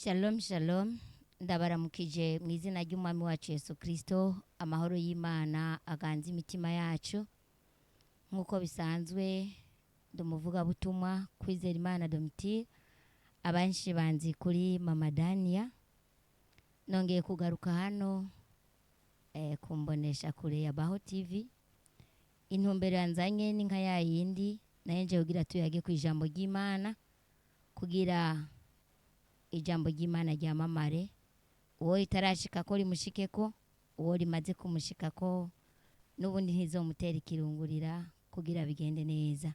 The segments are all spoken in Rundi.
Shalom shalom, ndabaramukije mu izina ry'umwami wacu Yesu Kristo. Amahoro y'Imana aganze imitima yacu. Nk'uko bisanzwe, ndi umuvugabutumwa Kwizera Imana Domitille, abenshi banzi kuri Mama Dania. Nongeye kugaruka hano kumbonesha kure ya Baho TV. Intumbero yanzanye ni nka ya yindi nayo nje kugira tuyage ku ijambo ry'Imana, kugira ijambo ry'Imana ryamamare. Uwo ritarashikako rimushikeko, uwo rimaze kumushikako n'ubundi ntizomutera ikirungurira, kugira bigende neza.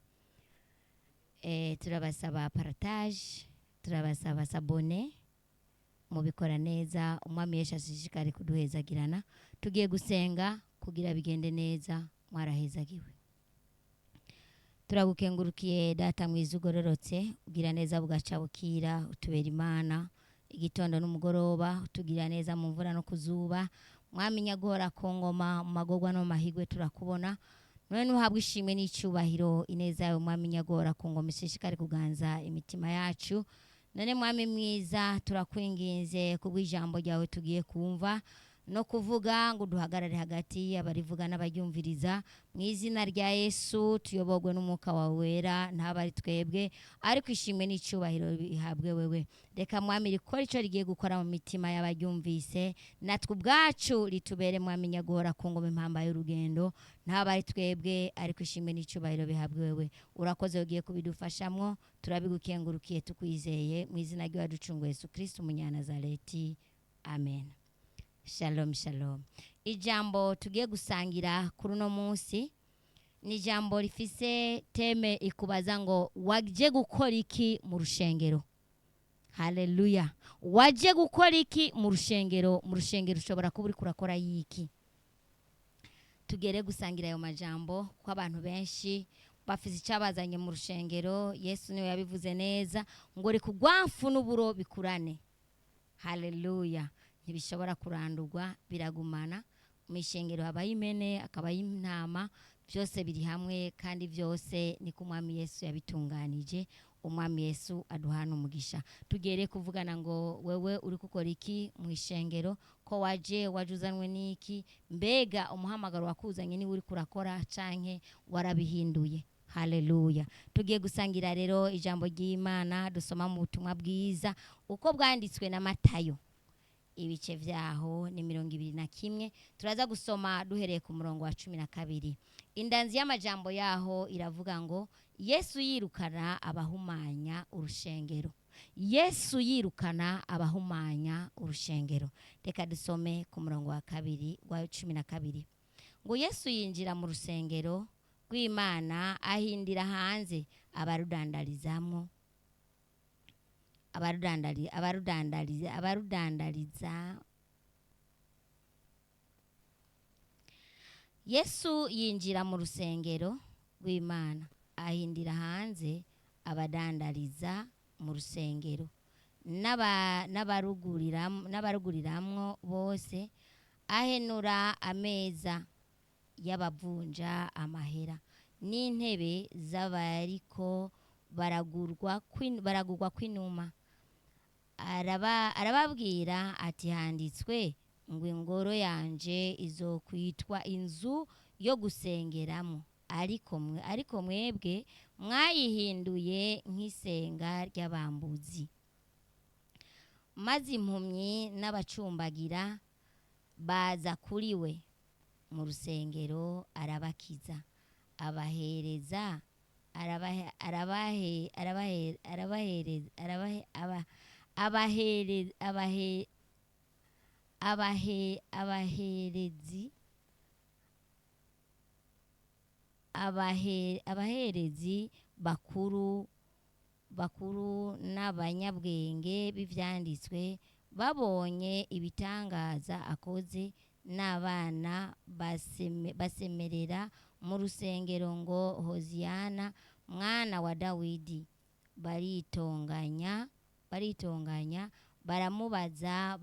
Turabasaba partage, turabasaba sabone, mubikora neza. Umwami Yesu ashishikare kuduhezagirana. Tugiye gusenga kugira bigende neza. Mwarahezagiwe. Turagukengurukiye Data mwiza ugororotse, ugira neza bugaca bukira, utubera Imana igitondo n'umugoroba, utugira neza mu mvura no kuzuba. Mwami nyagora ku ngoma, mu magorwa no mu mahigwe turakubona. None nuhabwa ishimwe n'icyubahiro. Ineza yawe, Mwami nyagora ku ngoma, ishishikare kuganza imitima yacu. None Mwami mwiza, turakwinginze kubw'ijambo ryawe tugiye kumva no kuvuga, ngo duhagarare hagati abarivuga n'abaryumviriza. Mu izina rya Yesu, tuyoborwe n'umwuka wawe wera, ntaba ari twebwe, ariko ishimwe n'icyubahiro bihabwe wewe. Reka Mwami rikora icyo rigiye gukora mu mitima y'abaryumvise, natwe ubwacu ritubere, Mwami nyagora ku ngoma, impamba y'urugendo. Ntaba ari twebwe, ariko ishimwe n'icyubahiro bihabwe wewe. Urakoze, ugiye kubidufashamwo, turabigukengurukiye tukwizeye, mu izina ry'uwaducunguye Yesu Kristo umunyanazareti, amen. Shalom shalom. Ijambo tugiye gusangira kuri uno munsi ni ijambo rifise teme ikubaza ngo: waje gukora iki mu rushengero? Haleluya! Waje gukora iki mu rushengero? Mu rushengero ushobora kuba uriko urakora yiki? Tugere gusangira ayo majambo, ko abantu benshi bafise icyabazanye mu rushengero. Yesu niwe yabivuze neza ngo: reka urwafu n'uburo bikurane. Haleluya! Ntibishobora kurandurwa, biragumana. Mu ishengero habayo impene, akabayo intama, byose biri hamwe, kandi byose ni ko Umwami Yesu yabitunganije. Umwami Yesu aduhana umugisha. Tugere kuvugana ngo: wewe uri gukora iki mu ishengero? Ko waje, waje uzanwe n'iki? Mbega umuhamagaro wakuzanye niwe uri kurakora, canke warabihinduye? Haleluya! Tugiye gusangira rero ijambo ry'Imana dusoma mu butumwa bwiza uko bwanditswe na Matayo, ibice vyaho ni 21. Turaza gusoma duhereye ku murongo wa 12. Indanzi y'amajambo yaho iravuga ngo: Yesu yirukana abahumanya urushengero. Yesu yirukana abahumanya urushengero. Reka dusome ku murongo wa kabiri wa 12, ngo: Yesu yinjira mu rusengero rw'Imana, ahindira hanze abarudandarizamwo, abarudandari abarudandariza abarudandariza. Yesu yinjira mu rusengero rw'Imana, ahindira hanze abadandariza mu rusengero n'abaruguriramwo bose, ahenura ameza y'abavunja amahera n'intebe z'abariko baragurwa kw'inuma. Arababwira ati: handitswe ngo: ingoro yanje izokwitwa inzu yo gusengeramo, ariko mwebwe mwayihinduye nk'isenga ry'abambuzi. Maze impumyi n'abacumbagira baza kuri we mu rusengero, arabakiza. Abahereza arabahe arabahe arabahe arabahereza arabahe aba abahere abahe abahe abaherezi abahe abaherezi bakuru n'abanyabwenge b'ivyanditswe babonye ibitangaza akoze n'abana basemerera mu rusengero ngo: hoziyana mwana wa Dawidi, baritonganya, baramubaza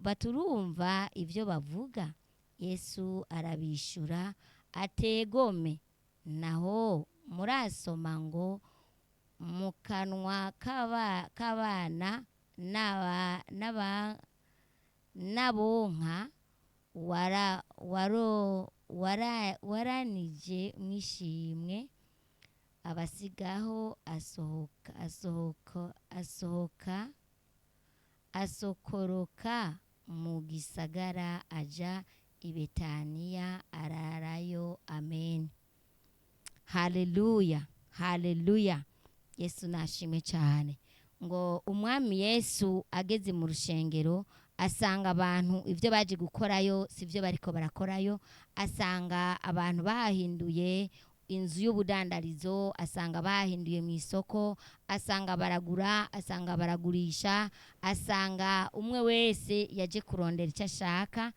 baturumva ivyo bavuga? Yesu arabishura ategome: naho murasoma ngo Akanwa k'abana n'abonka waranije mwishimwe, abasigaho asohoka asohoka asohoka asokoroka mu gisagara aja i Betaniya ararayo. Amen. Haleluya, haleluya. Yesu nashimwe cyane. Ngo umwami Yesu ageze mu rushengero asanga abantu ibyo baje gukorayo sivyo bariko barakorayo, asanga abantu bahinduye inzu y'ubudandarizo, asanga bahinduye mu isoko, asanga baragura, asanga baragurisha, asanga umwe wese yaje kurondera icyo ashaka,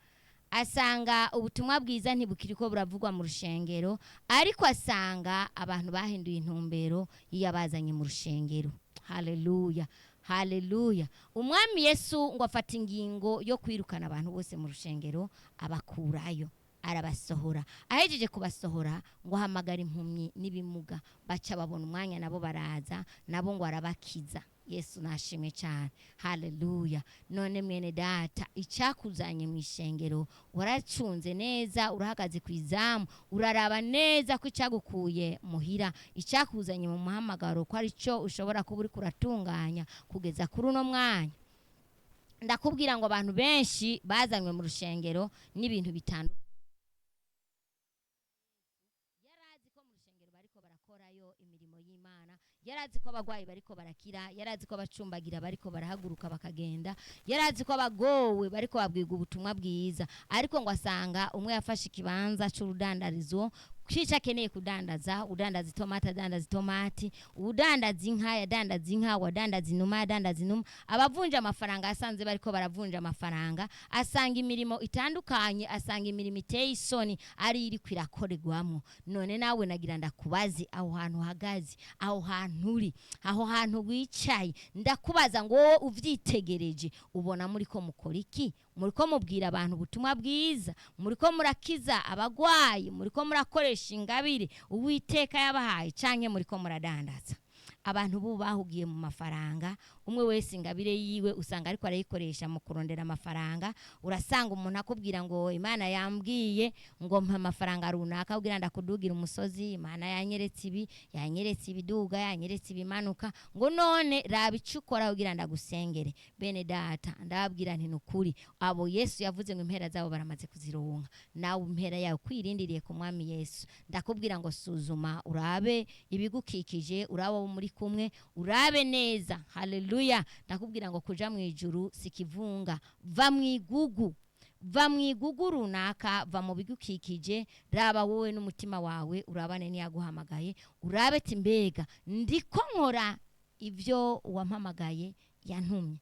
asanga ubutumwa bwiza ntibukiriko buravugwa mu rushengero, ariko asanga abantu bahinduye intumbero y'iyabazanye mu rushengero. Haleluya, haleluya. Umwami Yesu ngo afata ingingo yo kwirukana abantu bose mu rushengero, abakurayo, arabasohora. Ahejeje kubasohora ngo ahamagara impumyi n'ibimuga, baca babona umwanya nabo baraza, nabo ngo arabakiza. Yesu nashimwe cyane. Haleluya. None mwene data, icyakuzanye mu ishengero waracunze neza, urahagaze ku izamu, uraraba neza ko icyagukuye muhira, icyakuzanye mu muhamagaro ko ari cyo ushobora kuba uriko uratunganya kugeza kuri uno mwanya. Ndakubwira ngo abantu benshi bazanywe mu rushengero n'ibintu bitandukanye. Yarazi ko mu rushengero bariko barakorayo imirimo y'Imana, yarazi ko abagwayi bariko barakira, yarazi ko abacumbagira bariko barahaguruka bakagenda, yarazi ko abagowe bariko babwirwa ubutumwa bwiza, ariko ngo asanga umwe yafashe ikibanza c'urudandarizo cico akeneye kudandaza, udandaza itomati adandaza itomati, udandaza inka yadandaza inka, wadandaza inuma yadandaza inuma, abavunja amafaranga asanze bariko baravunja amafaranga, asanga imirimo itandukanye, asanga imirimo iteye isoni ari iriko irakorerwamwo. None nawe nagira ndakubaze, aho hantu uhagaze, aho hantu uri, aho hantu wicaye, ndakubaza ngo wowe uvyitegereje ubona muriko mukora iki? Muriko mubwira abantu ubutumwa bwiza, muriko murakiza abagwayi, muriko murakoresha ingabire Uwiteka yabahaye, canke muriko muradandaza? Abantu ubu bahugiye mu mafaranga, umwe wese ingabire yiwe usanga ariko arayikoresha mu kurondera amafaranga. Urasanga umuntu akubwira ngo Imana yambwiye ngo mpa amafaranga runaka kugira ndakudugira umusozi, Imana yanyeretse ibi, yanyeretse ibiduga, yanyeretse ibimanuka, ngo none raba icyo ukora kugira ndagusengere. Bene data, ndababwira nti nukuri abo Yesu yavuze ngo impera zabo baramaze kuzironka, nawe impera yawe kwirindiriye ku mwami Yesu. Ndakubwira ngo suzuma, urabe ibigukikije, urabe abo muri kumwe, urabe neza. Haleluya. Ndakubwira ngo kuja mu ijuru si kivunga, va mu igugu, va mu igugu runaka, va mu bigukikije, raba wowe n'umutima wawe, urabane n'iyaguhamagaye, urabe ati mbega ndiko nkora ibyo uwampamagaye yantumye.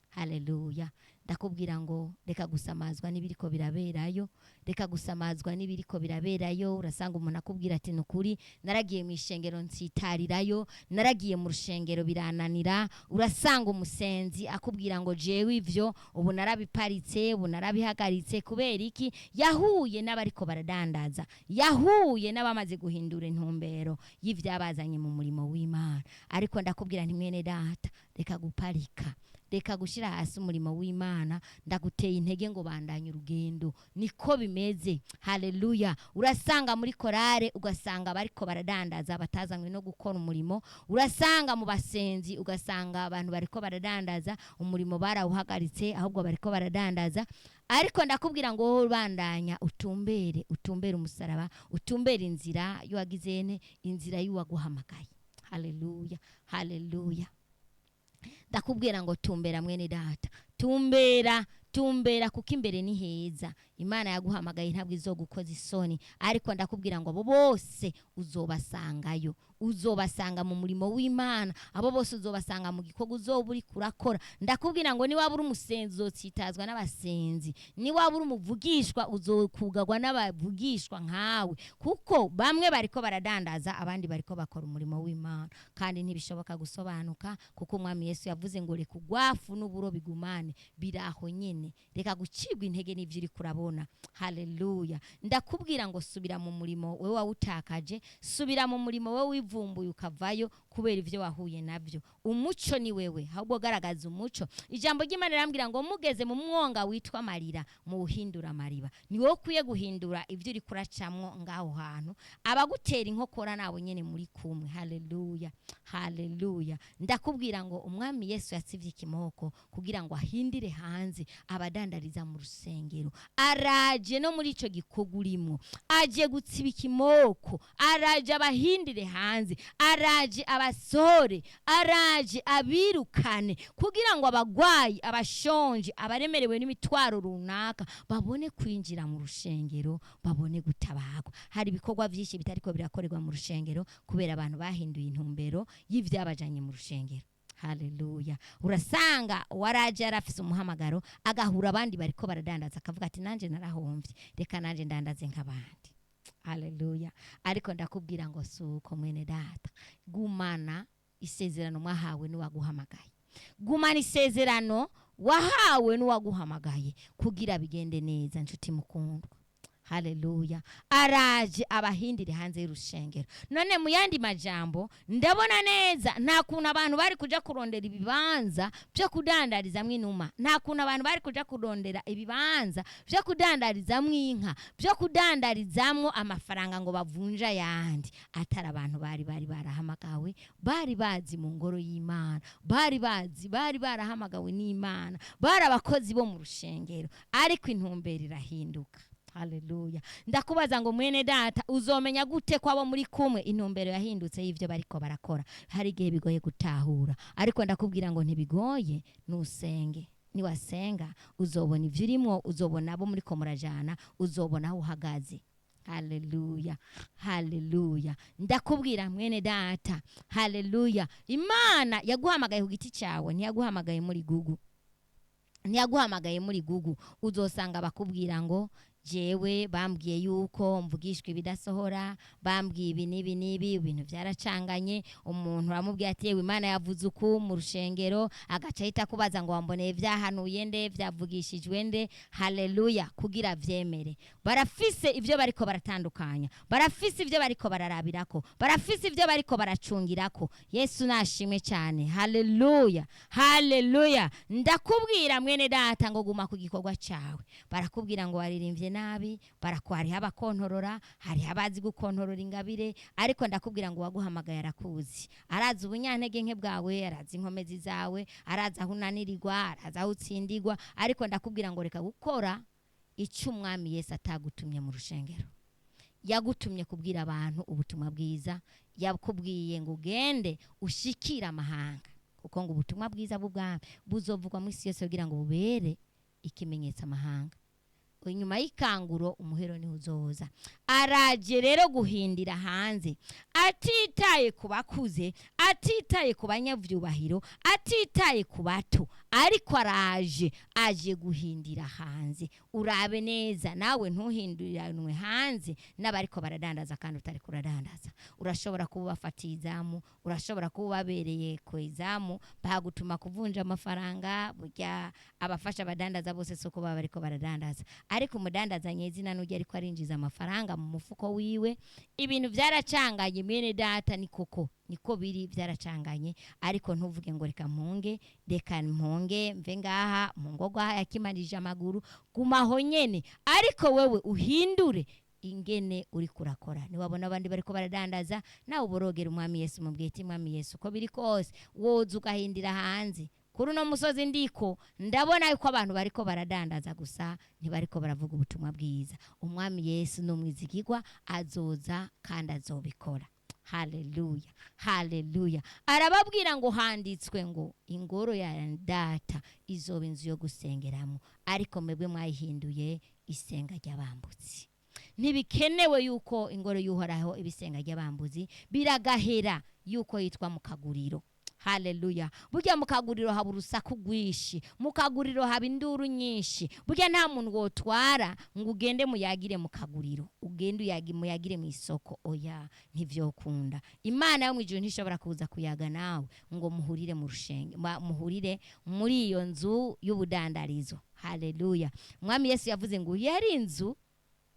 Haleluya. Ndakubwira ngo reka gusamazwa n'ibiriko biraberayo, reka gusamazwa n'ibiriko biraberayo. Urasanga umuntu akubwira ati nukuri naragiye mu ishengero nsitarirayo, naragiye mu rushengero birananira. Urasanga umusenzi akubwira ngo jewe ivyo ubu narabiparitse, ubu narabihagaritse. Kubera iki? Yahuye n'abariko baradandaza, yahuye n'abamaze guhindura intumbero y'ivyabazanye mu murimo w'Imana. Ariko ndakubwira nti mwene data, reka guparika, reka gushira hasi umurimo w'Imana. Ndaguteye intege ngo bandanye urugendo, niko bimeze. Haleluya. Urasanga muri korale ugasanga bariko baradandaza batazanywe no gukora umurimo, urasanga mu basenzi ugasanga abantu bariko baradandaza, umurimo barawuhagaritse ahubwo bariko baradandaza. Ariko ndakubwira ngo wowe ubandanya utumbere, utumbere umusaraba, utumbere inzira y'uwagizene, inzira y'uwaguhamagaye. Haleluya, haleluya. Ndakubwira ngo tumbera mwene data, tumbera, tumbera, kuko imbere ni heza. Imana yaguhamagaye ntabwo izogukoza isoni. Ariko ndakubwira ngo abo bose uzobasangayo, uzobasanga mu murimo w'Imana, abo bose uzobasanga mu gikorwa uzoba uriko urakora. Ndakubwira ngo niwaba uri umusenzi uzotsitazwa n'abasenzi, niwaba uri umuvugishwa uzokugagwa n'abavugishwa nkawe, kuko bamwe bariko baradandaza abandi bariko bakora umurimo w'Imana. Kandi ntibishoboka gusobanuka, kuko umwami Yesu yavuze ngo reka ugwafu n'uburo bigumane biraho nyene, reka gucibwa intege n'ivyo uriko urabona. Haleluya. Ndakubwira ngo subira mu murimo wewe wawutakaje, subira mu murimo wewe wivumbuye ukavayo. kubera ivyo wahuye navyo. Umuco ni wewe, ahubwo garagaza umuco. Ijambo ry'Imana rirambwira ngo mugeze mu mwonga witwa amarira, muwuhindura amariba. Ni wowe ukwiye guhindura ivyo uri kuracamwo ngaho hantu. Abagutera inkokora nabo nyene muri kumwe. Haleluya, haleluya. Ndakubwira ngo umwami Yesu yatsivye ikimoko kugira ngo ahindire hanze abadandariza mu rusengero. Araje no muri ico gikorwa urimwo, aje gutsiba ikimoko, araje abahindire hanze, araje abasore, araje abirukane kugira ngo abagwayi, abashonje, abaremerewe n'imitwaro runaka babone kwinjira mu rushengero, babone gutabagwa. Hari ibikorwa vyinshi bitariko birakorerwa mu rushengero kubera abantu bahinduye intumbero y'ivyabajanye mu rushengero. Haleluya. Urasanga waraje yarafise umuhamagaro, agahura abandi bariko baradandaza, akavuga ati nanje narahomvye, reka nanje ndandaze nk'abandi. Haleluya. Ariko ndakubwira ngo suko mwene data, gumana isezerano mwahawe n'uwaguhamagaye. Gumana isezerano wahawe n'uwaguhamagaye kugira bigende neza, nshuti mukundwa. Haleluya. Araje abahindire hanze y'urushengero. None mu yandi majambo ndabona neza nta kuntu abantu bari kuja kurondera ibibanza byo kudandarizamwo inuma, nta kuntu abantu bari kuja kurondera ibibanza byo kudandarizamwo inka, byo kudandarizamwo amafaranga ngo bavunja ayandi, atari abantu bari barahamagawe, bari bazi mu ngoro y'Imana, bari bazi, bari barahamagawe n'Imana, bari abakozi bo mu rushengero, ariko intumbero irahinduka. Haleluya. Ndakubaza ngo mwene data, uzomenya gute ko abo muri kumwe intumbero yahindutse y'ivyo bariko barakora? Hari igihe bigoye gutahura, ariko ndakubwira ngo ntibigoye, nusenge. Niwasenga uzobona ivyo urimwo, uzobona abo muriko murajana, uzobona aho uhagaze. Haleluya, haleluya. Ndakubwira mwene data, haleluya, Imana yaguhamagaye ku giti cyawe, ntiyaguhamagaye muri Google, ntiyaguhamagaye muri Google. Uzosanga bakubwira ngo jewe bambwiye yuko mvugishwa ibidasohora, bambwiye ibi n'ibi n'ibi, ibintu byaracanganye. Umuntu aramubwira ati yewe Imana yavuze uku mu rushengero, agaca ahita akubaza ngo wamboneye vyahanuye nde, vyavugishijwe nde? Haleluya. Kugira vyemere, barafise ivyo bariko baratandukanya, barafise ivyo bariko bararabirako, barafise ivyo bariko baracungirako. Yesu nashimwe cyane. Haleluya, haleluya. Ndakubwira mwene data ngo guma ku gikorwa cyawe. Barakubwira ngo waririmbye nabi, hariho abakontorora, hariho abazi gukontorora ingabire, ariko ndakubwira ngo uwaguhamagaye arakuzi, arazi ubunyantege nke bwawe, arazi inkomezi zawe, arazi aho unanirirwa, arazi aho utsindirwa. Ariko ndakubwira ngo reka gukora icyo umwami Yesu atagutumye mu rushengero. Yagutumye kubwira abantu ubutumwa bwiza, yakubwiye ngo ugende ushikire amahanga, kuko ngo ubutumwa bwiza bw'ubwami buzovugwa mu isi yose kugira ngo bubere ikimenyetso amahanga. Inyuma y'ikanguro umuhero niho uzoza. Araje rero guhindira hanze, atitaye ku bakuze, atitaye ku banyavyubahiro, atitaye ku bato, ariko araje, aje guhindira hanze. Urabe neza nawe ntuhinduranwe hanze n'abariko baradandaza kandi utari kuradandaza. Urashobora kuba ubafatiye izamu, urashobora kuba ubabereye ku izamu, bagutuma kuvunja amafaranga. Burya abafasha abadandaza bose soko baba bariko baradandaza, ariko umudandaza nyezina nujya ariko arinjiza amafaranga mu mufuko wiwe. Ibintu byaracanganye mwene data, ni koko niko biri, byaracanganye. Ariko ntuvuge ngo reka mpunge, reka mpunge mve ngaha mu ngogwa yakimanije amaguru, gumaho nyene. Ariko wewe uhindure ingene uri kurakora. Niwabona abandi bariko baradandaza, nawe uborogera umwami Yesu, mubwiye ati mwami Yesu, uko biri kose woza ugahindira hanze. Kuri uno musozi ndiko ndabona yuko abantu bariko baradandaza gusa, ntibariko baravuga ubutumwa bwiza. Umwami Yesu ni umwizigirwa, azoza kandi azobikora. Haleluya, haleluya. Arababwira ngo handitswe ngo ingoro ya data izoba inzu yo gusengeramo, ariko mwebwe mwayihinduye isenga ry'abambutsi. Ntibikenewe yuko ingoro y'Uhoraho ibisenga ry'abambuzi, biragahera yuko yitwa mu kaguriro. Haleluya. Burya mu kaguriro haba urusaku rwinshi, mu kaguriro haba induru nyinshi. Burya nta muntu wotwara ngo ugende muyagire mu kaguriro, ugende muyagire mu isoko, oya ntivyokunda. Imana yo mu ijuru ntishobora kuza kuyaga nawe ngo muhurire mu rushenge, muhurire muri iyo nzu y'ubudandarizo. Haleluya. Mwami Yesu yavuze ngo yari inzu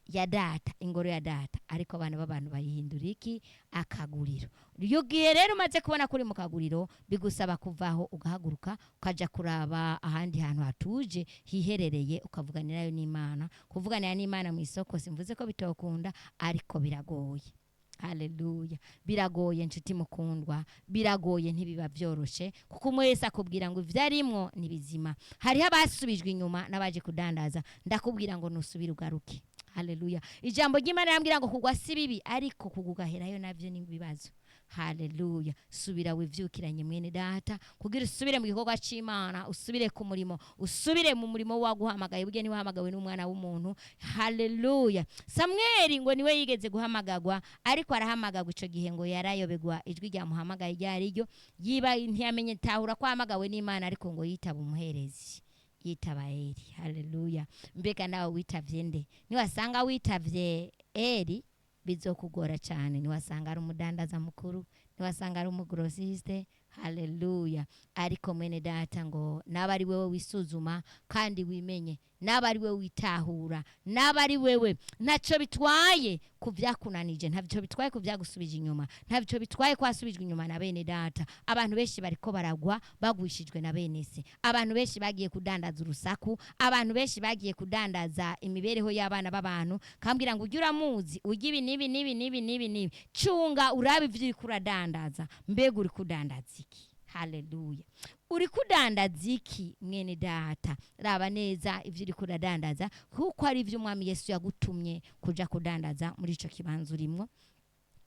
Ya data, ingoro ya data, ariko abana b'abantu bayihindura iki? Akaguriro. Iyo gihe rero umaze kubona kuri mu kaguriro, bigusaba kuvaho ugahaguruka ukaja kuraba ahandi hantu hatuje hiherereye, ukavuganirayo n'Imana. Kuvuganira n'Imana mu isoko simvuze ko bitokunda, ariko biragoye. Haleluya, biragoye nshuti mukundwa, biragoye, ntibiba byoroshe, kuko umwe wese akubwira ngo ivyo arimwo ni bizima. Hariho abasubijwe inyuma n'abaje kudandaza. Ndakubwira ngo nusubire ugaruke. Haleluya. Ijambo ry'Imana yambwira ngo kugwa si bibi, ariko kugugaherayo navyo ni ibibazo. Haleluya. Subira wivyukiranye mwene data, kugira usubire mu gikorwa c'Imana, usubire ku murimo, usubire mu murimo waguhamagaye. Burya ntiwahamagawe n'umwana w'umuntu. Haleluya. Samweli ngo niwe yigeze guhamagagwa, ariko arahamagagwa ico gihe ngo yarayobegwa ijwi ryamuhamagaye ryari ryo, yiba ntiyamenye tahura ko ahamagawe n'Imana, ariko ngo yitaba umuherezi, yitaba Eli. Haleluya. Mbega nawe witavye nde? Niwasanga witavye Eli bizokugora cyane. Niwasanga ari umudandaza mukuru, niwasanga ari umugrosiste. Haleluya. Ariko mwene data, ngo naba ari wewe wisuzuma kandi wimenye, naba ari wewe witahura, naba ari wewe, ntacyo bitwaye ku byakunanije, ntacyo bitwaye ku byagusubije inyuma, ntacyo bitwaye ko wasubijwe inyuma na bene data. Abantu benshi bariko baragwa bagwishijwe na bene se. Abantu benshi bagiye kudandaza urusaku, abantu benshi bagiye kudandaza imibereho y'abana b'abantu, kambwira ngo ujye uramuzi, ujye ibi n'ibi n'ibi n'ibi n'ibi n'ibi. Cunga urabe ivyo uriko uradandaza. Mbega uri kudandaza iki? Haleluya. Uri kudandaza iki mwene data? Raba neza ivyo uriko uradandaza, kuko ari ivyo umwami Yesu yagutumye kuja kudandaza muri ico kibanza urimwo.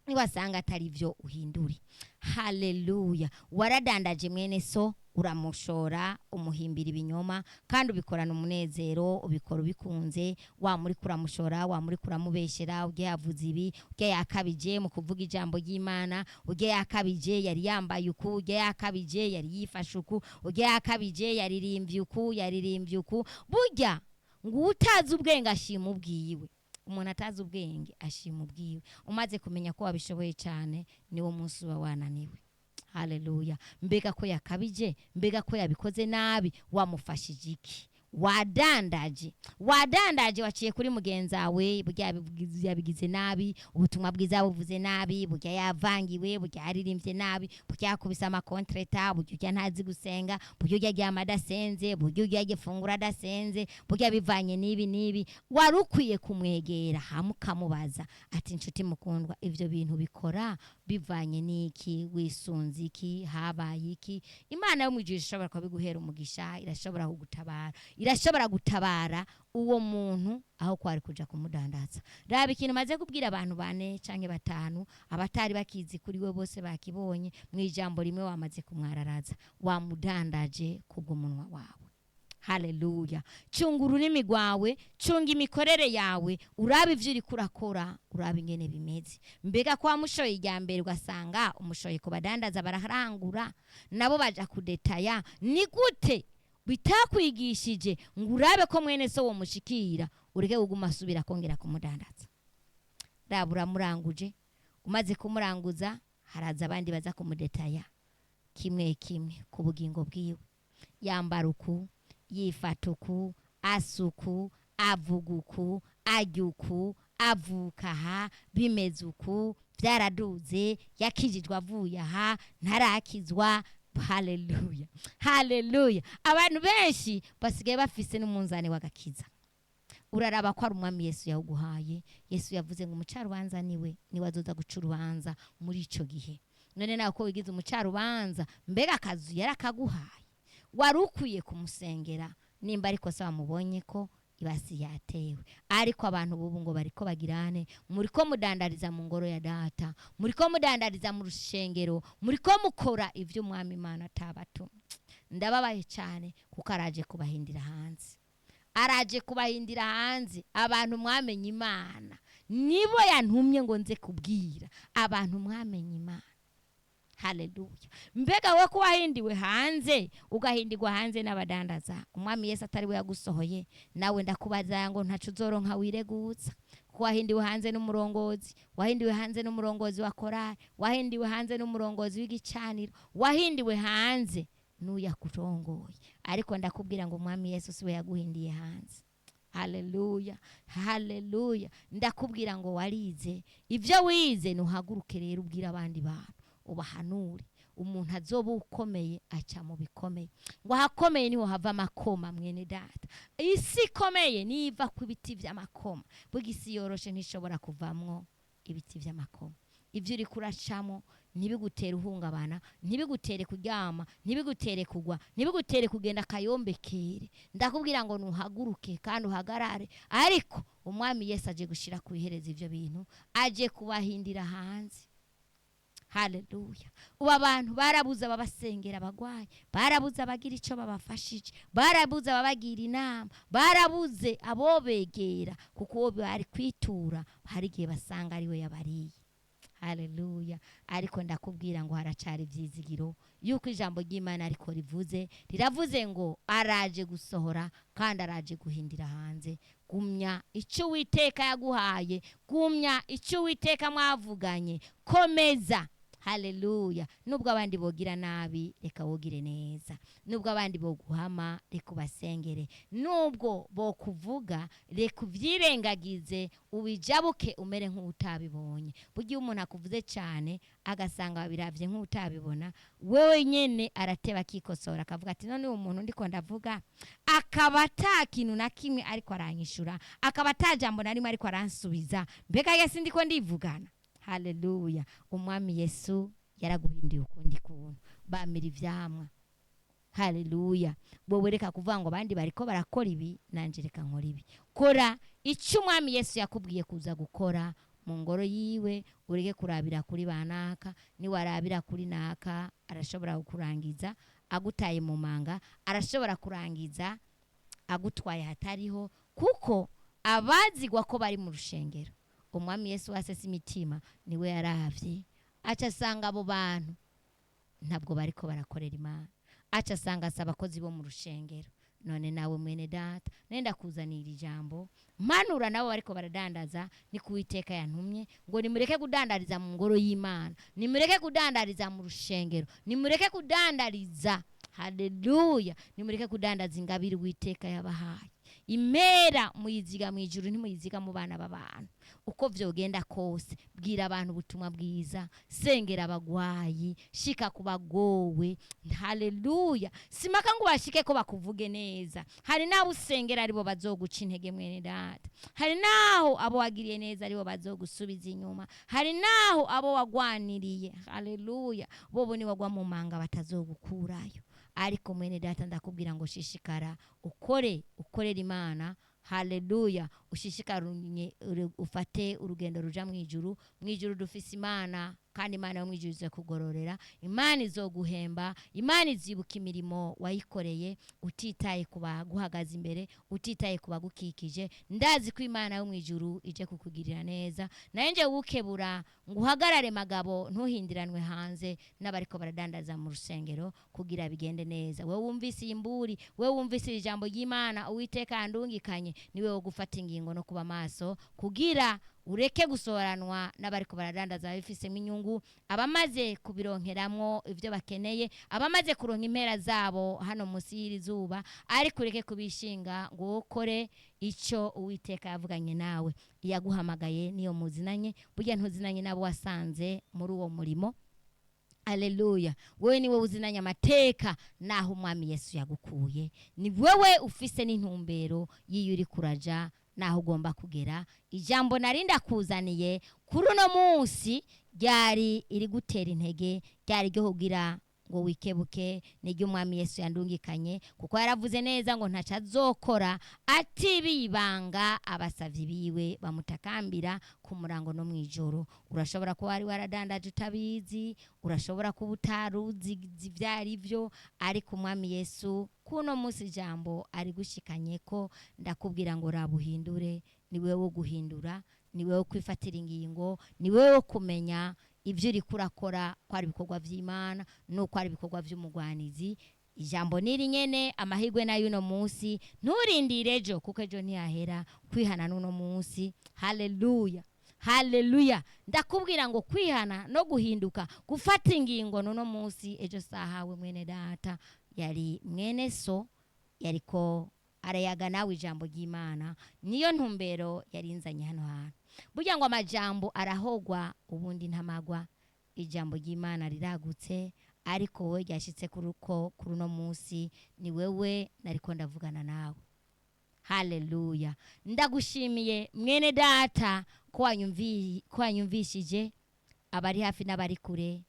Niwasanga atari vyo, uhindure. Haleluya. Waradandaje mwene so, uramushora, umuhimbira ibinyoma, kandi ubikorana umunezero, ubikora ubikunze. Wamuri kuramushora, wamuri kuramubeshera, ujye yavuze ibi, ujye yakabije mu kuvuga ijambo ry'Imana, ujye yakabije yari yambaye uku, ujye yakabije yari yifashe uku, ujye yakabije yaririmbye uku, yaririmbye uku. Burya ngo utazi ubwenge ashima ubwiwe. Umuntu atazi ubwenge ashima ubwiwe. Umaze kumenya ko wabishoboye cyane, niwo munsi uba wananiwe. Haleluya. Mbega ko yakabije, mbega ko yabikoze nabi, wamufashije iki? Wadandaje, wadandaje, waciye kuri mugenzi wawe, burya yabigize nabi, ubutumwa bwiza buvuze nabi, burya yavangiwe, burya yaririmbye nabi, burya yakubise amakontreta, burya urya ntazi gusenga, burya urya aryama adasenze, burya urya agifungura adasenze, burya bivanye n'ibi n'ibi. Wari ukwiye kumwegera hamwe ukamubaza ati: "Inshuti mukundwa, ivyo bintu bikora bivanye n'iki? Wisunze iki? Habaye iki?" Imana yo mu ijuru ishobora kubiguhera umugisha, irashobora kugutabara, irashobora gutabara uwo muntu aho kwari kuja kumudandaza. Raba ikintu maze kubwira abantu bane canke batanu, abatari bakizi kuri we bose bakibonye. Mu ijambo rimwe wamaze kumwararaza, wamudandaje kubw'umunwa wawe. Haleluya. Cunga ururimi rwawe, cunga imikorere yawe, urabe ivyo uriko urakora, urabe ingene bimeze. Mbega ko wamushoye irya mbere, ugasanga umushoye ku badandaza, bararangura nabo baja kudetaya, ni gute bitakwigishije ngo urabe ko mwene so womushikira, ureke kuguma asubira kongera kumudandaza? Raba, uramuranguje, umaze kumuranguza haraza abandi baza kumudetaya kimwe kimwe ku bugingo bwiwe: yambara uku, yifata uku, asuku, avuga uku, arya uku, avuka aha, bimeze uku, byaraduze, yakijijwe avuye aha, ntarakizwa. Haleluya, haleluya. Abantu benshi basigaye bafise n'umunzani w'agakiza. Uraraba ko ari umwami Yesu yawuguhaye. Yesu yavuze ngo umucarubanza niwe, niwe azoza guca urubanza muri ico gihe. None nawe ko wigize umucarubanza, mbega akazu yarakaguhaye? Wari ukwiye kumusengera nimba ariko se wamubonye ko ibasi yatewe. Ariko abantu bubu ngo bariko bagirane? Muriko mudandariza mu ngoro ya data, muriko mudandariza mu rushengero, muriko mukora ivyo umwami Imana atabatumye. Ndababaye cyane, kuko araje kubahindira hanze, araje kubahindira hanze. Abantu mwamenye Imana nibo yantumye ngo nze kubwira abantu mwamenye Imana. Haleluya. Mbega we ko wahindiwe hanze, ugahindirwa hanze n'abadandaza, umwami Yesu atari we yagusohoye, nawe ndakubaza ngo ntaco uzoronka wiregutsa? Ko wahindiwe hanze n'umurongozi, wahindiwe hanze n'umurongozi wa korari, wahindiwe hanze n'umurongozi w'igicaniro, wahindiwe hanze n'uyakurongoye, ariko ndakubwira ngo umwami Yesu si we yaguhindiye hanze. Haleluya, haleluya. Ndakubwira ngo warize, ibyo wize ntuhaguruke rero ubwire abandi bantu, ubahanure. Umuntu azoba ukomeye aca mu bikomeye, ngo ahakomeye niho hava amakoma. Mwene data, isi ikomeye niva ku biti by'amakoma, burya isi yoroshe ntishobora kuvamwo ibiti by'amakoma. Ibyo uri kuracamo ntibigutere uhungabana, ntibigutere kuryama, ntibigutere kugwa, ntibigutere kugenda akayombekere. Ndakubwira ngo nuhaguruke kandi uhagarare, ariko umwami Yesu aje gushira ku ihereza ibyo bintu, aje kubahindira hanze. Haleluya. Ubu abantu barabuze ababasengera abagwayi, barabuze abagira icyo babafashije, barabuze ababagira inama, barabuze abobegera, kuko uwo bari kwitura hari igihe basanga ariwe yabariye. Haleluya. Ariko ndakubwira ngo haracari ibyizigiro yuko ijambo ry'Imana ariko rivuze, riravuze ngo araje gusohora kandi araje guhindira hanze. Gumya icyo Uwiteka yaguhaye, gumya icyo Uwiteka mwavuganye, komeza. Haleluya. Nubwo abandi bogira nabi, reka wogire neza. Nubwo abandi boguhama, reka ubasengere. Nubwo bokuvuga, reka ubyirengagize, ubijabuke umere nk'utabibonye. Burya iyo umuntu akuvuze cyane agasanga wabiravye nk'utabibona, wewe nyene arateba akikosora, akavuga ati none uwo muntu ndiko ndavuga akaba ata kintu na kimwe ariko aranyishura, akaba ata jambo na rimwe ariko aransubiza, mbega yesi ndiko ndivugana. Haleluya. Umwami Yesu yaraguhinduye ukundi kuntu, bamira ivyamwa. Haleluya. Wowe reka kuvuga ngo abandi bariko barakora ibi, nanje reka nkora ibi. Kora icyo umwami Yesu yakubwiye kuza gukora mu ngoro yiwe, ureke kurabira kuri banaka. Niwarabira kuri naka, arashobora kukurangiza agutaye mu manga, arashobora kurangiza agutwaye hatariho, kuko abazigwa ko bari mu rushengero. Umwami Yesu wasese imitima niwe yaravye, aca asanga abo bantu ntabwo bariko barakorera Imana, aca asanga asaba abakozi bo mu rushengero. None nawe mwene data, nenda kuzanira ijambo mpanura nabo bariko baradandaza, ni kuwiteka yantumye ngo nimureke kudandariza mu ngoro y'Imana, nimureke kudandariza mu rushengero, nimureke kudandariza. Haleluya. Nimureke kudandaza ingabire Uwiteka yabahaye. Impera muyiziga mu ijuru, ntimuyiziga mu bana b'abantu. Uko vyogenda kose, bwira abantu ubutumwa bwiza, sengera abagwayi, shika ku bagowe. Haleluya. Simaka ngo bashike ko bakuvuge neza. Hari n'abo usengera aribo bazoguca intege, mwene data. Hari n'aho abo wagiriye neza aribo bazogusubiza inyuma. Hari n'aho abo wagwaniriye, haleluya, bobo niwagwa mu manga batazogukurayo. Ariko mwene data, ndakubwira ngo shishikara ukore, ukorere Imana. Haleluya. Ushishikarunye ufate urugendo ruja mu ijuru. Mu ijuru dufise Imana, kandi Imana yo mu ijuru izokugororera, Imana izoguhemba, Imana izibuka imirimo wayikoreye, utitaye ku baguhagaze imbere, utitaye ku bagukikije. Ndazi ko Imana yo mu ijuru ije kukugirira neza. Nayo nje wukebura ngo uhagarare magabo, ntuhindiranwe hanze n'abariko baradandaza mu rusengero, kugira bigende neza. Wewe wumvise iyi mburi, wewe wumvise iri jambo ry'Imana Uwiteka yandungikanye, niwe wo gufata ingingo no kuba maso, kugira ureke gusoranwa n'abariko baradandaza babifisemo inyungu, abamaze kubironkeramwo ivyo bakeneye, abamaze kuronka impera zabo hano munsi y'iri zuba. Ariko ureke kubishinga ngo ukore ico Uwiteka yavuganye nawe. Iyaguhamagaye niyo muzinanye, burya ntuzinanye n'abo wasanze muri uwo murimo. Haleluya. Wewe niwe uzinanye amateka naho umwami Yesu yagukuye, ni wewe ufise n'intumbero y'iyo uri kuraja naho ugomba kugera. Ijambo nari ndakuzaniye kuri uno munsi ryari iri gutera intege, ryari ryo kugira ngo wikebuke, niryo umwami Yesu yandungikanye, kuko yaravuze neza ngo ntaco azokora atibiye ibanga abasavyi biwe bamutakambira ku murango no mw'ijoro. Urashobora kuba wari waradandaje utabizi, urashobora kuba utaruzi ivyo ari vyo, ariko umwami Yesu kuno munsi ijambo ari gushikanye ko ndakubwira ngo rabuhindure. Ni wewe wo guhindura, ni wewe wo kwifatira ingingo, ni wewe wo kumenya ibyo uriko urakora ko ari ibikorwa vy'Imana nuko ari ibikorwa vy'umugwanizi. Ijambo niri nyene, amahirwe nayo uno munsi, nturindire ejo kuko ejo ntiyahera. Kwihana n'uno munsi. Haleluya, haleluya. Ndakubwira ngo kwihana no guhinduka, gufata ingingo n'uno munsi, ejo sahawe. Mwene data, yari mwene so yariko Arayaga nawe ijambo ry'Imana, niyo ntumbero yarinzanye hano hantu. Burya ngo amajambo arahogwa ubundi ntamagwa. Ijambo ry'Imana riragutse, ariko wowe ryashitse kuri uno munsi ni wewe nariko ndavugana nawe. Haleluya! Ndagushimiye mwene data ko wanyumvishije, abari hafi n'abari kure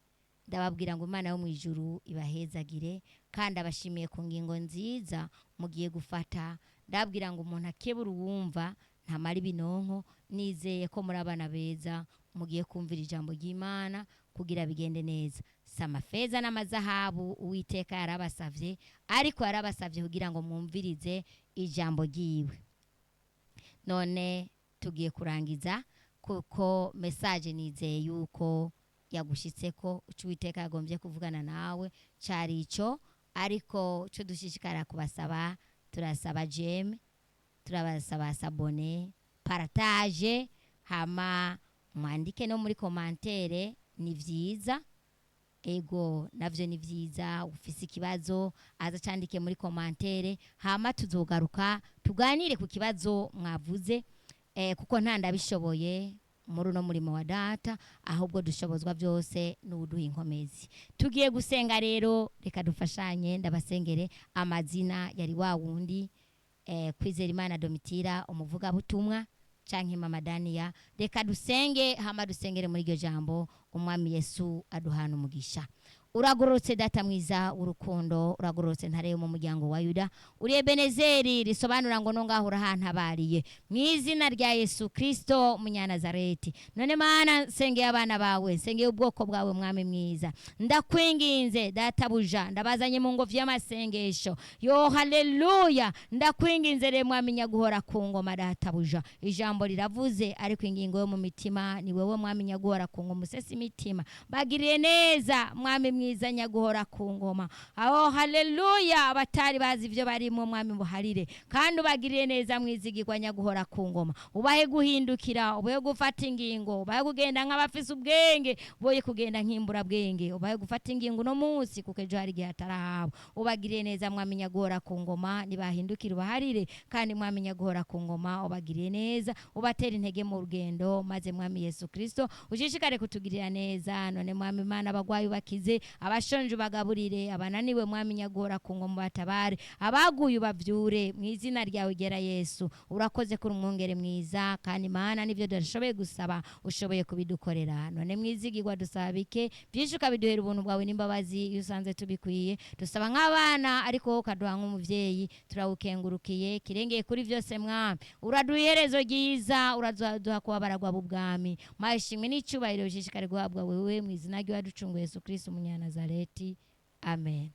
ndababwira ngo Imana yo mu ijuru ibahezagire, kandi abashimiye ku ngingo nziza mugiye gufata. Ndababwira ngo umuntu akebura uwumva ntamara ibinonko. Nizeye ko muri abana beza mugiye kumvira ijambo ry'Imana kugira bigende neza. Si amafeza n'amazahabu Uwiteka yarabasavye, ariko yarabasavye kugira ngo mwumvirize ijambo ryiwe. None tugiye kurangiza kuko message nizeye yuko yagushitseko, ico Uwiteka yagombye kuvugana nawe cari ico. Ariko ico dushishikara kubasaba, turasaba j'aime, turabasaba s'abonner, partage, hama mwandike no muri commentaire, ni vyiza. Ego navyo ni vyiza. Ufise ikibazo aza candike muri commentaire, hama tuzogaruka tuganire ku kibazo mwavuze, kuko nta ndabishoboye muri uno murimo wa data, ahubwo dushobozwa byose n'uduha inkomezi. Tugiye gusenga rero, reka dufashanye, ndabasengere. Amazina yari wa wundi, Kwizera Imana Domitira, umuvugabutumwa canke Mama Dania. Reka dusenge, hama dusengere muri iryo jambo, Umwami Yesu aduhana umugisha. Uragororotse Data mwiza urukundo, uragororotse ntare yo mu muryango wa Yuda, uri Ebenezeri risobanura ngo no ngaho urahantabariye, mu izina rya Yesu Kristo Munyanazareti. None Mana, nsengeye abana bawe, nsengeye ubwoko bwawe, Mwami mwiza, ndakwinginze Data buja, ndabazanye mu ngofyi y'amasengesho yo. Haleluya! Ndakwinginze rero Mwami nyaguhora ku ngoma, Data buja, ijambo riravuze ariko ingingo yo mu mitima ni wewe Mwami nyaguhora ku ngoma usesa imitima. Bagiriye neza Mwami mwiza nyaguhora ku ngoma. Aho haleluya, abatari bazi ivyo barimo, Mwami buharire kandi ubagiriye neza. Mwizigirwa nyaguhora ku ngoma, ubahe guhindukira, ubahe gufata ingingo, ubahe kugenda nk'abafise ubwenge, boye kugenda nk'imburabwenge, ubahe gufata ingingo uno munsi kuko ejo hari igihe atarahabo. Ubagiriye neza Mwami nyaguhora ku ngoma, nibahindukira ubaharire, kandi Mwami nyaguhora ku ngoma ubagiriye neza, ubatera intege mu rugendo, maze Mwami Yesu Kristo ushishikare kutugirira neza. None Mwami Imana, abagwayi ubakize, abashonje ubagaburire, abananiwe Mwami nyaguhora ku ngoma batabare, abaguye ubavyure mu izina ryawe gera Yesu. Urakoze kuri umwungere mwiza, kandi Imana nivyo tudashoboye gusaba ushoboye kubidukorera. None mwizigirwa, dusaba bike, byinshi ukabiduhera ubuntu bwawe n'imbabazi iyo usanze tubikwiye. Dusaba nk'abana ariko wowe ukaduha nk'umuvyeyi, turawukengurukiye. Kirengeye kuri vyose Mwami, uraduha iherezo ryiza, uraduha kuba baragwa b'ubwami. Mahishimwe n'icyubahiro bishishikare guhabwa wewe mu izina ry'uwaducunguye Yesu Kristo Umunyanazareti, amen.